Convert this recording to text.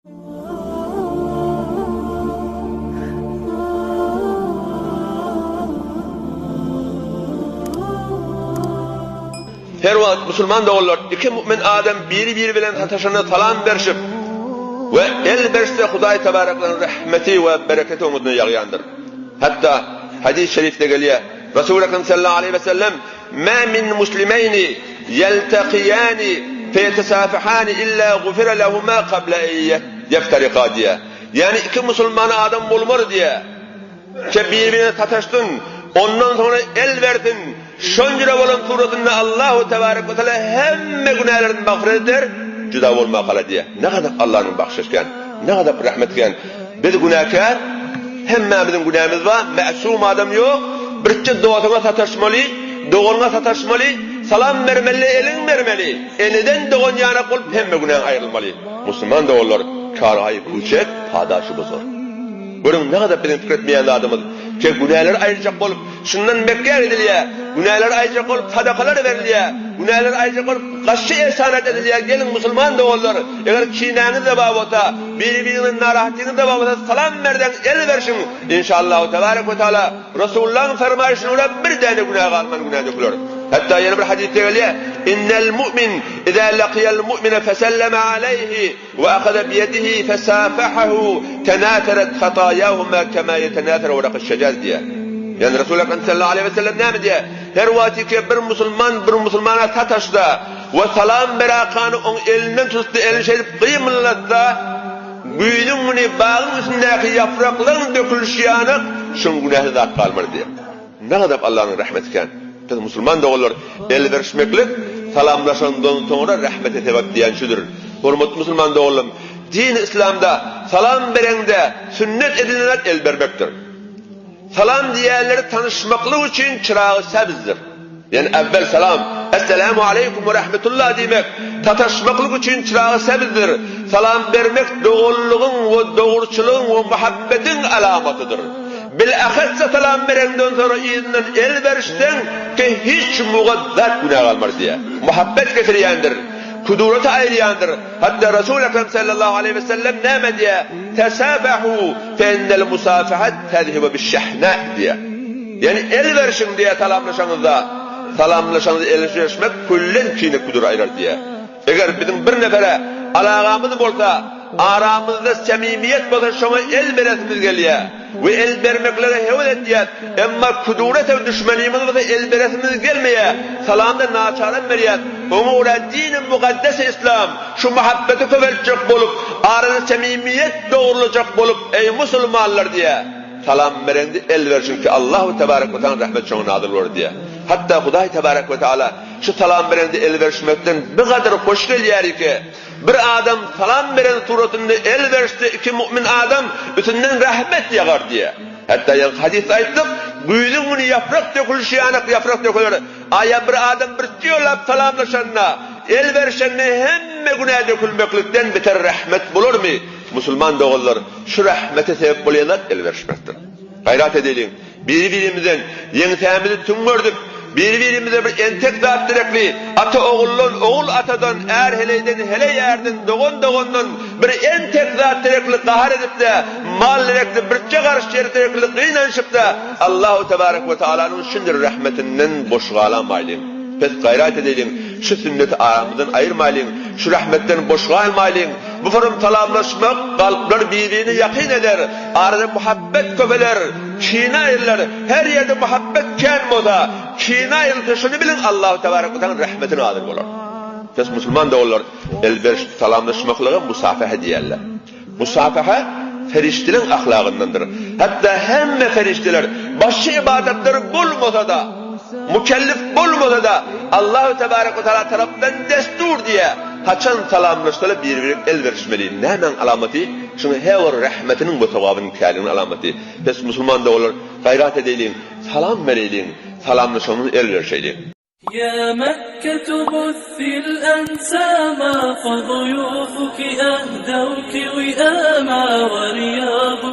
Her wagt musulman doganlar iki mu'min adam biri-biri bilen sataşanda salam berşip we el berişse Hudaý tebarekleriň rahmeti we bereketi oň üstüne ýagýandyr. Hatda hadys şerifde gelýär, Resul Ekrem sallallahu aleýhi we sellem Ma min muslimeýni ýeltekiyani feýetesafahani illa gufira lehuma kabla en ýefterika diýýär. Ýagny iki musulman adam bolmar diýýär. Ki bir-birine sataşsyn, ondan soňra el bersin, şonjura bolan suratynda Allahu tebarek we teala hemme günälerini magfyret eder, juda bolmakala diýýär. Ne gadar Allanyň bagşyş kän, ne gadar rahmet kän. Biz günäkär, hemmämiziň günämiz bar, mäsum adam ýok, birje dostuňa sataşmaly, doganyňa sataşmaly, salam bermeli, eliň bermeli, eneden dogan ýanak bolup hemme günäň aýrylmaly. Musulman doganlar, karaýy küçek, padaşy bozor. Görüň, nägadar biziň pikir etmeýän zadymyz, ki günäleri aýyrjak bolup, şundan Mekgä gidilýär, günäleri aýyrjak bolup sadakalar berilýär, günäleri aýyrjak bolup gaşy esanat edilýär, geliň musulman doganlar, eger kinäňiz-de bar bolsa, biri-biriňizden narahatlygyňyz-da bar bolsa, salam berseň, el berşiň, inşallahu tebarek we taala Resulullahyň fermaýşyna görä bir däne günä galman günä döküler. Hatda ýene bir hadysda gelýär, Innel mu'min iza lakiyal mu'mine feselleme aleýhi We ahaza biýedihi fesafahahu tenaseret hataýahuma kema ýetenaseru warakuş şejer diýýär. Ýagny Resul Ekrem sallallahu aleýhi we sellem näme diýýär? Her wagtyky bir musulman bir musulmana sataşsa we salam berakany oň elinden tutsa, elini şeýdip gymyldatsa, güýzüň güni bagyň üstündäki ýapraklaryň dökülişi ýaly şoň günäsi zat galmaz diýýär. Ne gadar Allanyň rahmeti kän. Biz musulman doganlar el berişmeklik salamlaşandan soňra rahmete sebäp diýen şudur. Hormatly musulman doganlarym, dini yslamda salam bereňde sünnet edilen zat el bermekdir. Salam diýýänleri tanyşmaklyk üçin çyragy säbzdir. Ýagny äwwel salam, Esselamu aleýkum we rahmetullah diýmek, sataşmaklyk üçin çyragy sebzdir. Salam bermek doganlygyň we dogruçylygyň we muhabbetiň alamatydyr. Bil-ahassa salam bereňden soňra yzyndan el berişseň, ki hiç mugazzat günä galmaz diýýär. Muhabbet getirýändir, kuduraty aýyrýandyr. Hatda Resul Ekrem sallallahu aleýhi we sellem näme diýýär? Tesafahu fe innel musafahat tezhibu biş-şehna diýýär. Ýagny el berşiň diýýär salamlaşaňyzda. Salamlaşaňyzda el berişmek küllen kine küdür aýrar diýýär. Eger biziň bir nefere alagamyz bolsa, aramyzda semimiýet bolsa şoňa el beresimiz gelýär we el bermeklere höwes etýäs. Emma küdüre sew düşmenimiz bolsa el beresimiz gelmeýär. Salamda naçaram berýäs. Oňa görä dini mukaddes yslam şu muhabbeti köpeltjek bolup, arada semimiýet dogrulajak bolup, eý musulmanlar diýýär. Salam bereňde el ber çünki Allahu tebarek we taala rahmet şoňa nazyl bolar diýýär. Hatda Hudaý tebarek we taala şu salam bereňde el berişmekden bir gadyr hoş gelýär ki, bir adam salam beren suratynda el berişse iki mu'min adam üstünden rahmet ýagar diýýär. Hatda ýaňky hadysda aýtdyk, güýzüň güni ýaprak dökülişi ýanak ýaprak döküler. Aýa bir adam bir ýollap salamlaşanda, el berişende hemme günä dökülmeklikden beter rahmet bolarmy? Musulman doganlar, şu rahmete sebäp bolýan zat el berişmekdir. Gaýrat edeliň, biri-birimizden ýeňsämizi tüňňerdip, biri-birimize bir entek zat gerekli, ata oguldan, ogul atadan, är heleýden, heleý ärden, dogan dogandan bir entek zat gerekli gahar edip-de, mal gerekli birje garyş ýer gerekli gynanyşyp-da, Allahu tebarek we taalanyň şundir rahmetinden boş galamaýlyň. Pes gaýrat edeliň, şu sünneti aramyzdan aýyrmaýlyň, şu rahmetden boş galmaýlyň. Bu forum salamlaşmak kalplar bir-birine ýakyn eder, arada muhabbet köpeler, kine aýrylar. Her ýerde muhabbet kän bolsa, kine aýrylsa şuny biliň Allahu tebarek we taala rahmeti nazyl bolar. Pes musulman doganlar el berişip salamlaşmaklyga musafaha diýerler. Musafaha perişdeleň ahlagyndandyr. Hatda hemme perişdeler başga ybadatlary bolmasa-da, mükellef bolmasa-da Allahu tebarek we taala tarapdan destur diýýär. Haçan salamlaşsalar bir-birek el berişmeli. Nämäň alamaty? Şuň her bir rahmetiniň we sogabynyň käliginiň alamaty. Pes musulman doganlar gaýrat edeýliň, salam bereýliň, salamlaşanymyz el berişeýliň. Ýa Mekketu buthil ensama fe zuýufuki ehdewki wiama we riýadu.